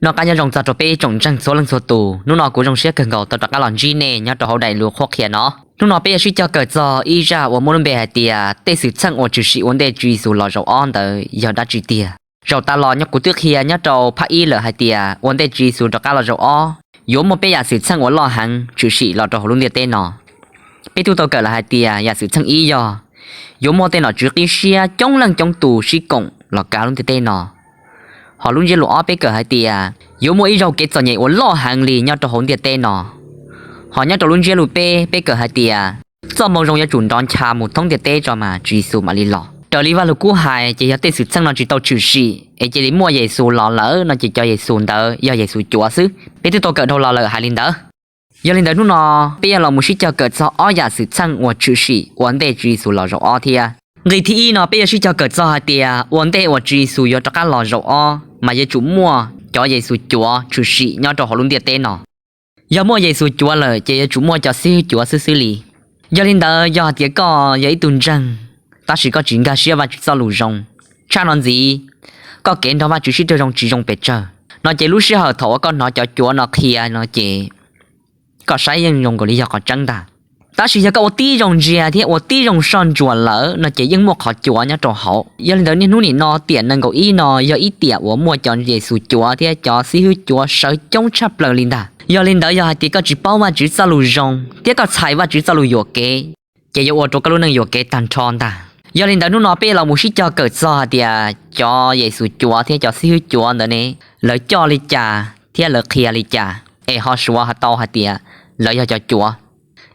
Noj qab nyob zoo txog rau peb tsoom ntseeg txhua leej txhua tus, hnub no kuv zoo siab kawg nkaus tau rov qab los ntsib nej nyob rau hauv daim lus qhuab qhia no. Hnub no peb yuav sib cog kawm txog ib zaj uas muaj lub npe hais tias tej xwm txheej uas tshwm sim ua ntej Tswv Yexus los zaum ob ntawd yog dab tsi tiag. Zaum tas los nyob kuv twb qhia nyob rau phab ib lawm hais tias ua ntej Tswv Yexus rov qab los zaum ob, yuav muaj peb yam xwm txheej uas loj heev tshwm sim los rau hauv lub ntiaj teb no. Peb twb tau kawm lawm hais tias yam xwm txheej ib yog yuav muaj tej nom tswv qib siab coob leej coob tus sib koom los kav lub ntiaj teb no. Hos lub ntsiab lus ob peb kawm hais tias yuav muaj ib zaug kev txom nyem uas loj heev li nyob rau hauv ntiaj teb no. Hos nyob rau lub ntsiab lus peb, peb kawm hais tias txoj moo zoo yuav tsum nrov ncha mus thoob ntiaj teb tso mas Tswv Yexus mam li los. Raws li Vaj Lug Kub hais ces yog tej xwm txheej no tsis tau tshwm sim es cia li muaj Yexus los lawm no ces cov Yexus ntawd yog Yexus cuav xwb. Peb twb tau kawm dhau los lawm hais li ntawd. Yog li ntawd hnub no peb yuav los mus sib cog kawm txog ob yam xwm txheej uas tshwm sim ua ntej Tswv Yexus los zaum ob thiab. Nqi thib ib no peb yuav sib cog kawm txog hais tias ua ntej uas Tswv Yexus yuav rov qab los zaum ob mas yuav tsum muaj cov Yexus cuav tshwm sim nyob rau hauv lub ntiaj teb no. Yog muaj Yexus cuav lawm ces yuav tsum muaj cov xib hwb cuav xwb xwb li. Yog li ntawd yog hais tias koj yog ib tug ntseeg tab sis koj tsis nkag siab Vajtswv txoj lus zoo, tshaj no ntxiv koj kev nrog Vajtswv sib raug zoo tsis zoo pes tsawg no ces lub sij hawm thaum uas koj hnov cov cuav no qhia no ces koj saib yeej zoo nkaus li yog qhov tseeb ntag. Tab sis yog koj ua tib zoo ntsia thiab ua tib zoo soj ntsuam lawm no ces yeej muaj qhov cuav nyob rau hauv. Yog li ntawd niaj hnub nim no tiam nees nkaum ib no yog ib tiam uas muaj cov Yexus cuav thiab cov xib hwb cuav sawv coob tshaj plaws li ntag. Yog li ntawd yog hais tias koj tsis paub Vajtswv txoj lus zoo thiab koj txhais Vajtswv txoj lus yuam kev ces yuav ua rau koj lub neej yuam kev tag nrho ntag. Yog li ntawd hnub no peb los mus sib cog kawm txog hais tias cov Yexus cuav thiab cov xib hwb cuav ntawd ne, lawv coj li cas thiab lawv qhia li cas es ho suav tau hais tias lawv yog cov cuav.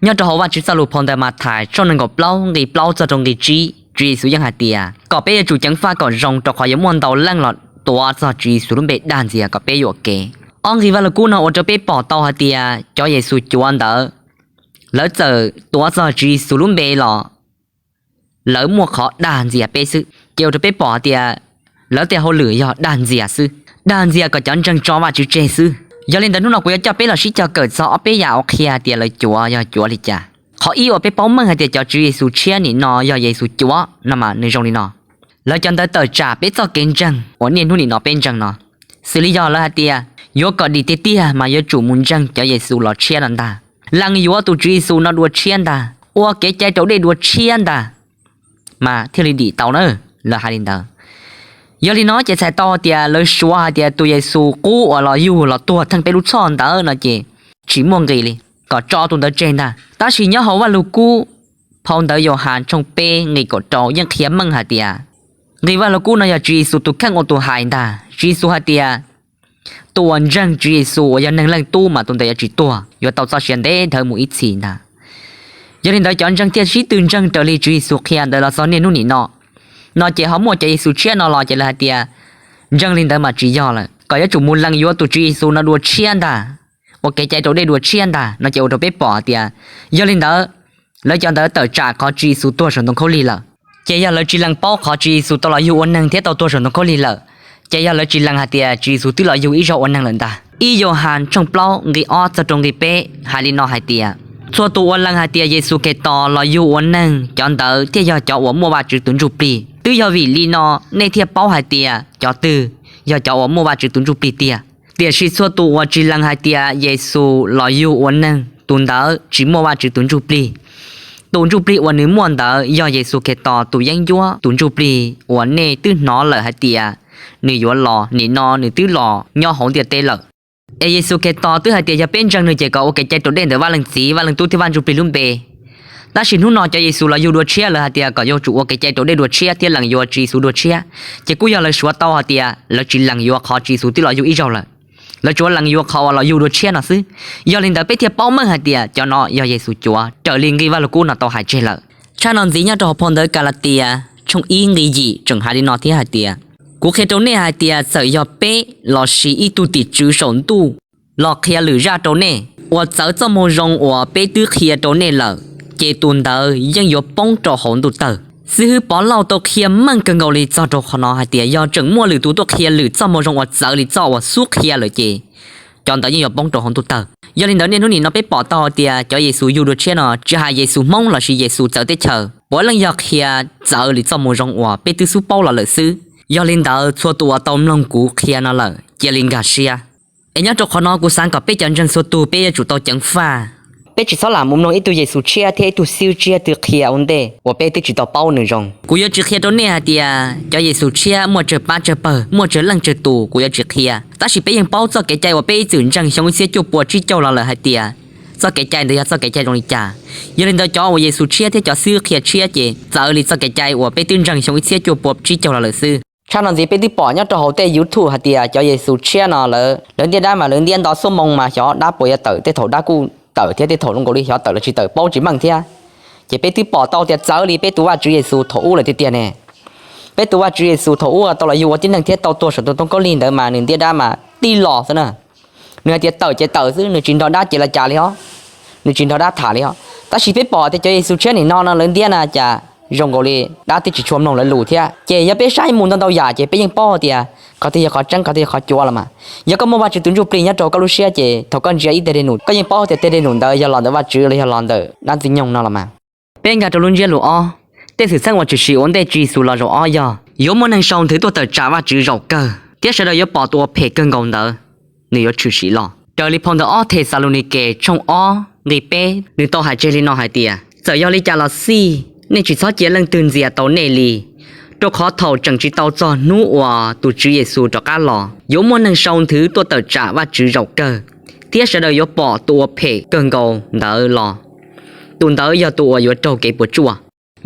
Nyob rau hauv Vajtswv txoj lus phau ntawv Mathais tshooj nees nkaum plaub nqi plaub txog rau nqi tsib, Tswv Yexus yeej hais tias kom peb yuav tsum ceev faj kom zoo rau qhov yuav muaj ntau leej los tuav txog Tswv Yexus lub npe dag ntxias kom peb yuam kev. Ob nqi Vajluskub no ua rau peb pom tau hais tias cov Yexus cuav ntawd lawv txawm tuav txog Tswv Yexus lub npe los lawv muaj qhov dag ntxias peb xwb, ces ua rau peb pom hais tias lawv tej hauj lwm yog dag ntxias xwb, dag ntxias kom cov ntseeg tso Vajtswv tseg xwb. Yog li ntawd hnub no kuv yuav coj peb los sib cog kawm txog ob peb yam uas qhia hais tias lawv cuav yog cuav li cas. Qhov ib uas peb paub meej hais tias cov Tswv Yexus tshiab nim no yog Yexus cuav no mas nws zoo li no. Lawv cov ntawd tawm tsam peb txoj kev ntseeg uas niaj hnub nim no peb ntseeg no. Xws li yog lawv hais tias yuav kom dim tiag tiag mas yuav tsum mus ntseeg cov Yexus los tshiab no ntag, lees yuav tus Tswv Yexus no dua tshiab ntag, ua kev cai raus dej dua tshiab ntag mas thiaj li dim tau na, lawv hais li ntawd. Yog li no ces txhais tau tias lawv suav hais tias tus Yexus qub uas los yug los tuag theej peb lub txhoj ntawd no ces tsis muaj nqis li, kom tso tus ntawd tseg ntag. Tab sis nyob hauv Vajluskub phau ntawv Yauhas tshooj peb nqi kaum rau yeej qhia meej hais tias nqi Vajluskub no yog Tswv Yexus tus kheej ua tus hais ntag. Tswv Yexus hais tias tus uas ntseeg Tswv Yexus uas yog Neeg Leej Tub mas tus ntawd yuav tsis tuag, yuav tau txoj sia ntev dhawv mus ib txhis ntag. Yog li ntawd cov ntseeg thiaj sib tw ntseeg raws li Tswv Yexus qhia ntawd los txog niaj hnub nim no. No ces ho muaj cov Yexus tshiab no los ces lawv hais tias ntseeg li ntawd mas tsis yog lawm, kom yuav tsum mus lees yuav tus Tswv Yexus no dua tshiab ntag, ua kev cai raus dej dua tshiab ntag no ces ua rau peb pom hais tias yog li ntawd lawv cov ntawd tawm tsam qhov Tswv Yexus tuag saum ntoo khaub lig lawm. Ces yog lawv tsis lees paub qhov Tswv Yexus tau los yug ua neeg thiab tau tuag saum ntoo khaub lig lawm, ces yog lawv tsis lees hais tias Tswv Yexus twb los yug ib zaug ua neeg lawm ntag. Ib Yauhas tshooj plaub nqi ob txog rau nqi peb hais li no hais tias txhua tus uas lees hais tias Yexus Khetos los yug ua neeg cov ntawd thiaj yog cov uas muaj Vajtswv tus Ntsuj Plig. Twb yog vim li no nej thiaj paub hais tias cov twg yog cov uas muaj Vajtswv tus Ntsuj Plig tiag. Tiam sis txhua tus uas tsis lees hais tias Yexus los yug ua neeg tus ntawd tsis muaj Vajtswv tus Ntsuj Plig. Tus Ntsuj Plig uas nws muaj ntawd yog Yexus Khetos tus yeeb ncuab, tus Ntsuj Plig uas nej twb hnov lawm hais tias nws yuav los, nim no nws twb los nyob hauv ntiaj teb lawm. Es Yexus Khetos twb hais tias yog peb ntseeg nws ces kom ua kev cai raus dej ntawm Vaj Leej Txiv, Vaj Leej Tub thiab Vaj Ntsuj Plig lub npe. Tab sis hnub no cov Yexus los yug dua tshiab lawv hais tias kom yuav tsum ua kev cai raus dej dua tshiab thiab lees yuav Tswv Yexus dua tshiab, ces kuj yog lawv suav tau hais tias lawv tsis lees yuav qhov Tswv Yexus twb los yug ib zaug lawm. Lawv tsuas lees yuav qhov uas los yug dua tshiab no xwb. Yog li ntawd peb thiaj paub meej hais tias cov no yog Yexus cuav raws li nqi Vajluskub no tau hais tseg lawm. Tshaj no ntxiv nyob rau hauv phau ntawv Kalatias tshooj ib nqi yim tseem hais li no thiab hais tias kuv qhia rau nej hais tias txawm yog peb lossis ib tug tim tswv saum ntuj los qhia lwm zaj rau nej uas txawv txoj moo zoo uas peb twb qhia rau nej lawm, ces tus ntawd yeej yuav poob rau hauv ntuj tawg. Xib hwb Povlauj tau qhia meej kawg nkaus li txog rau qhov no hais tias yog tseem muaj lwm tus tuaj qhia lwm txoj moo zoo uas txawv li txoj uas xub qhia lawm ces cov ntawd yeej yuav poob rau hauv ntuj tawg. Yog li ntawd niaj hnub nim no peb pom tau hais tias cov Yexus yug dua tshiab no tsis hais Yexus Hmoob lossis Yexus txawv teb chaws puav leej yog qhia txawv li txoj moo zoo uas peb twb xub paub los lawm xwb. Yog li ntawd txhua tus uas tau mloog kuv qhia no lawm cia li nkag siab. Es nyob rau qhov no kuv xav kom peb cov ntseeg txhua tus peb yuav tsum tau ceev faj. Peb tsis txhob lam mus mloog ib tug Yexus tshiab thiab ib tug xib hwb tshiab twg qhia ua ntej uas peb twb tsis tau paub nws zoo. Kuv yuav tsis qhia rau nej hais tias cov Yexus tshiab muaj tsawg pab tsawg pawg, muaj tsawg leej tsawg tus, kuv yuav tsis qhia. Tab sis peb yeej paub txoj kev cai uas peb ib txwm ntseeg xyoo ib txhiab cuaj pua tsib caug los lawm hais tias txoj kev cai ntawd yog txoj kev cai zoo li cas. Yog li ntawd cov uas Yexus tshiab thiab cov xib hwb qhia tshiab ces txawv li txoj kev cai uas peb twb ntseeg xyoo ib txhiab cuaj pua tsib caug los lawm xwb. Tshaj no ntxiv peb twb pom nyob rau hauv tej YouTube hais tias cov Yexus tshiab no lawv, lawv ntiab dab mas lawv ntiab nto xuab moos mas xyov dab puas yuav tawm, tej thaum dab kuj tawm thiab tej thaum zoo nkaus li xyov tawm los tsis tawm paub tsis meej thiab. Ces peb twb pom tau tias txawv li peb tus Vajtswv Yexus thaum ub lawm tiag tiag ne. Peb tus Vajtswv Yexus thaum ub tau los yug ua tib neeg thiab tau tuag saum tus ntoo khaub lig ntawd mas nws ntiab dab mas tib los xwb na. Nws hais tias tawm ces tawm xwb, nws tsis nrog dab ces li cas li os, nws tsis nrog dab tham li os. Tab sis peb pom tias cov Yexus tshiab nim no no lawv ntiab na cas zoo nkaus li dab twb tsis tshua mloog lawv lus thiab. Ces yog peb saib mus ntau ntau yam ces peb yeej paub tias qhov twg yog qhov tseeb qhov twg yog qhov cuav los mas. Yog koj muaj Vajtswv tus Ntsuj Plig nyob rau koj lub siab ces thaum koj ntsia ib teg dej num koj yeej paub tias teg dej num ntawd yog los ntawm Vajtswv los yog los ntawm dab Ntxwg Nyoog no los mas. Peb nkag rau lub ntsiab lus ob, tej xwm txheej uas tshwm sim ua ntej Tswv Yexus los zaum ob yog yuav muaj neeg sau nthwv tuaj tawm tsam Vajtswv zaum kawg thiab sawv daws yuav pom tus uas phem kawg nkaus ntawd nws yuav tshwm sim los. Raws li phau ntawv ob Thexalaunikes tshooj ob nqi peb nws tau hais tseg li no hais tias, txawm yog li cas los xij, nej tsis txhob cia leej twg ntxias tau nej li, rau qhov thaum tseem tsis tau txog hnub uas tus Tswv Yexus rov qab los, yuav muaj neeg sau nthwv tuaj tawm tsam Vajtswv zaum kawg, thiab sawv daws yuav pom tus uas phem kawg nkaus ntawd los. Tus ntawd yog tus uas yuav raug kev puas tsuaj.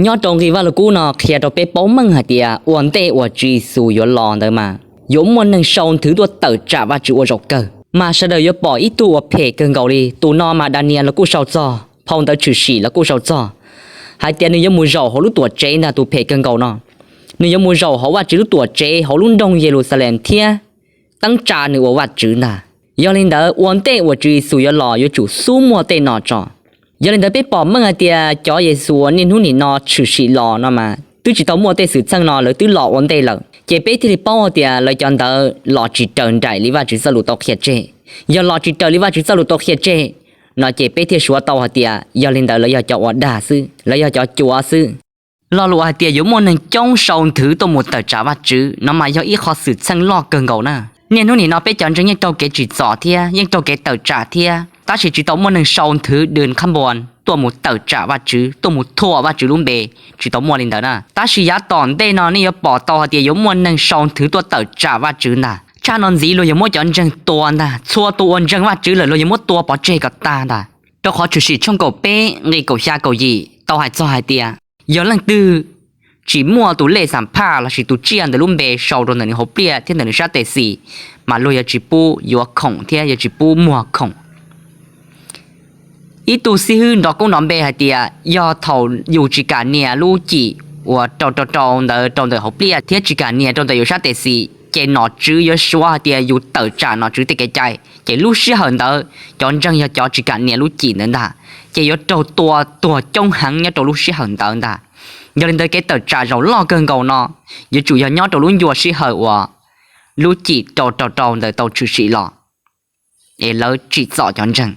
Nyob rau nqi Vaj Lug Kub no qhia rau peb paub meej hais tias ua ntej uas Tswv Yexus yuav los ntawd mas yuav muaj neeg sau nthwv tuaj tawm tsam Vajtswv ua zaum kawg, mas sawv daws yuav pom ib tug uas phem kawg nkaus li. Tus no mas Daniyees los kuj sau txog, phau ntawv Tshwm Sim los kuj sau txog hais tias nws yuav mus zaum hauv lub tuam tsev ntag, tus phem kawg nkaus no. Nws yuav mus zaum hauv Vajtswv lub tuam tsev hauv lub nroog Yeluxalees thiab teeb tsa nws ua Vajtswv ntag. Yog li ntawd ua ntej uas Tswv Yexus yuav los yuav tsum xub muaj tej no tso. Yog li ntawd peb pom meej hais tias cov Yexus uas niaj hnub nim no tshwm sim los no mas twb tsis tau muaj tej xwm txheej no, lawv twb los ua ntej lawm, ces peb thiaj li paub hais tias lawv cov ntawd los tsis raws nraim li Vajtswv txoj lus tau qhia tseg. Yog los tsis raws li Vajtswv txoj lus tau qhia tseg no ces peb thiaj suav tau hais tias yog li ntawd lawv yog cov ua dag xwb, lawv yog cov cuav xwb. Lo lus hais tias yuav muaj neeg coob sau nthwv tuaj mus tawm tsam Vajtswv no mas yog ib qho xwm txheej loj kawg nkaus na. Niaj hnub nim no peb cov ntseeg yeej raug kev tsim txom thiab yeej raug kev tawm tsam thiab, tab sis tsis tau muaj neeg sau nthwv dws khab npua tuaj mus tawm tsam Vajtswv, tuaj mus thuam Vajtswv lub npe, tsis tau muaj li ntawd na. Tab sis yav tom ntej no nej yuav pom tau hais tias yuav muaj neeg sau nthwv tuaj tawm tsam Vajtswv ntag. Tshaj no ntxiv luag yuav muab cov ntseeg tua ntag, txhua tus uas ntseeg Vajtswv lawm luag yuav muab tua pov tseg kom tag ntag. Rau qhov Tshwm Sim tshooj kaum peb nqi kaum xya kaum yim tau hais txog hais tias yog leej twg tsis muaj tus lej xam phaj lossis tus tsiaj ntawm lub npe sau rau ntawm nws hauv pliaj thiab ntawm nws sab tes xis, mas luag yuav tsis pub yuav khoom thiab yuav tsis pub muag khoom. Ib tug xib hwb nrov koob nrov npe hais tias yog thaum yus tsis kam nias lub cim uas rau rau rau ntawd rau ntawm hauv pliaj thiab tsis kam nias rau ntawm yus sab tes xis, ces nom tswv yuav suav hais tias yus tawm tsam nom tswv tej kev cai, ces lub sij hawm ntawd cov ntseeg yog cov tsis kam nias lub cim ntawd ntag, ces yuav raug tua tuag coob heev nyob rau lub sij hawm ntawd ntag. Yog li ntawd kev tawm tsam zaum loj kawg nkaus no yuav tsum yog nyob rau lub ncua sij hawm uas lub cim rau rau rau ntawd tau tshwm sim los, es lawv tsim txom cov ntseeg.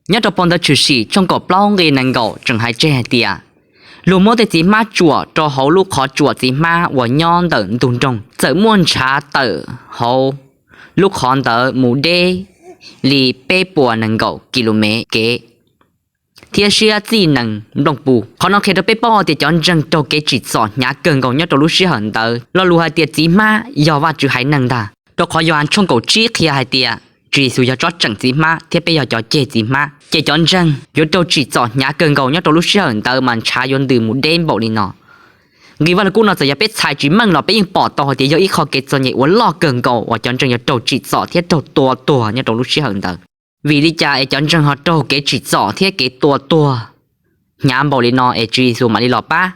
Nyob rau phau ntawv Tshwm Sim tshooj kaum plaub nqi nees nkaum tseem hais tseg hais tias, luag muab tej txiv hmab tsuam rau hauv lub qhov tsuam txiv hmab uas nyob ntawm ntug nroog, txawm muaj ntshav tawm hauv lub qhov ntawd mus deb li peb puas nees nkaum ki lu mev kev thiab siab txij nees nplooj pus. Qhov no qhia rau peb paub tias cov ntseeg raug kev tsim txom hnyav kawg nkaus nyob rau lub sij hawm ntawd. Lo lus hais tias txiv hmab yog Vajtswv haiv neeg ntag, rau qhov Yauhas tshooj kaum tsib qhia hais tias Tswv Yexus yog tsob tseem txiv hmab thiab peb yog cov ceg txiv hmab, ces cov ntseeg yuav raug tsim txom hnyav kawg nkaus nyob rau lub sij hawm ntawd mas ntshav yuav ntws mus deb npaum li no. Nqi Vaj Lug Kub no txawm yog peb txhais tsis meej los peb yeej pom tau hais tias yog ib qho kev txom nyem uas loj kawg nkaus uas cov ntseeg yuav raug tsim txom thiab raug tua tuag nyob rau lub sij hawm ntawd. Vim li cas es cov ntseeg ho raug kev tsim txom thiab kev tua tuag hnyav npaum li no es Tswv Yexus mam li los pab?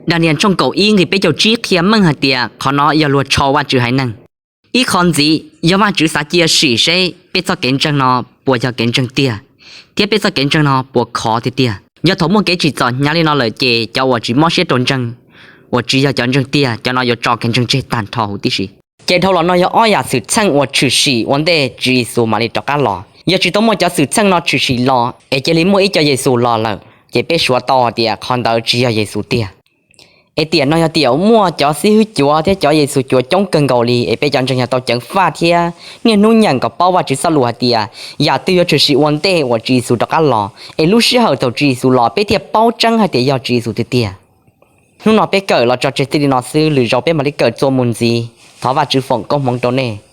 Daniyees tshooj kaum ib nqi peb caug tsib qhia meej hais tias qhov no yog luag tshau Vajtswv haiv neeg. Ib qho ntxiv, yog Vajtswv xav cia sim seb peb txoj kev ntseeg no puas yog kev ntseeg tiag, thiab peb txoj kev ntseeg no puas khov tiag tiag. Yog thaum muaj kev tsim txom hnyav li no lawm ces cov uas tsis mob siab rau ntseeg, uas tsis yog cov ntseeg tiag, cov no yuav tso kev ntseeg tseg tag nrho huv tib si. Ces dhau los no yog ob yam xwm txheej uas tshwm sim ua ntej Tswv Yexus mam li rov qab los. Yog tsis tau muaj cov xwm txheej no tshwm sim los es cia li muaj ib co Yexus los lawm, ces peb suav tau hais tias qhov ntawd tsis yog Yexus tiag. Es tiam no yog tiam uas muaj cov xib hwb cuav thiab cov Yexus cuav coob kawg nkaus li, es peb cov ntseeg yog tau ceev faj thiab niaj hnub nyeem kom paub Vajtswv txoj lus hais tias yam twg yuav tshwm sim ua ntej uas Tswv Yexus rov qab los, es lub sij hawm thaum Tswv Yexus los peb thiaj paub tseeb hais tias yog Tswv Yexus tiag tiag. Hnub no peb kawm los tso tseg txij li no xwb, lwm zaus peb mam li kawm txuas mus ntxiv. Thov Vajtswv foom koob hmoov rau nej.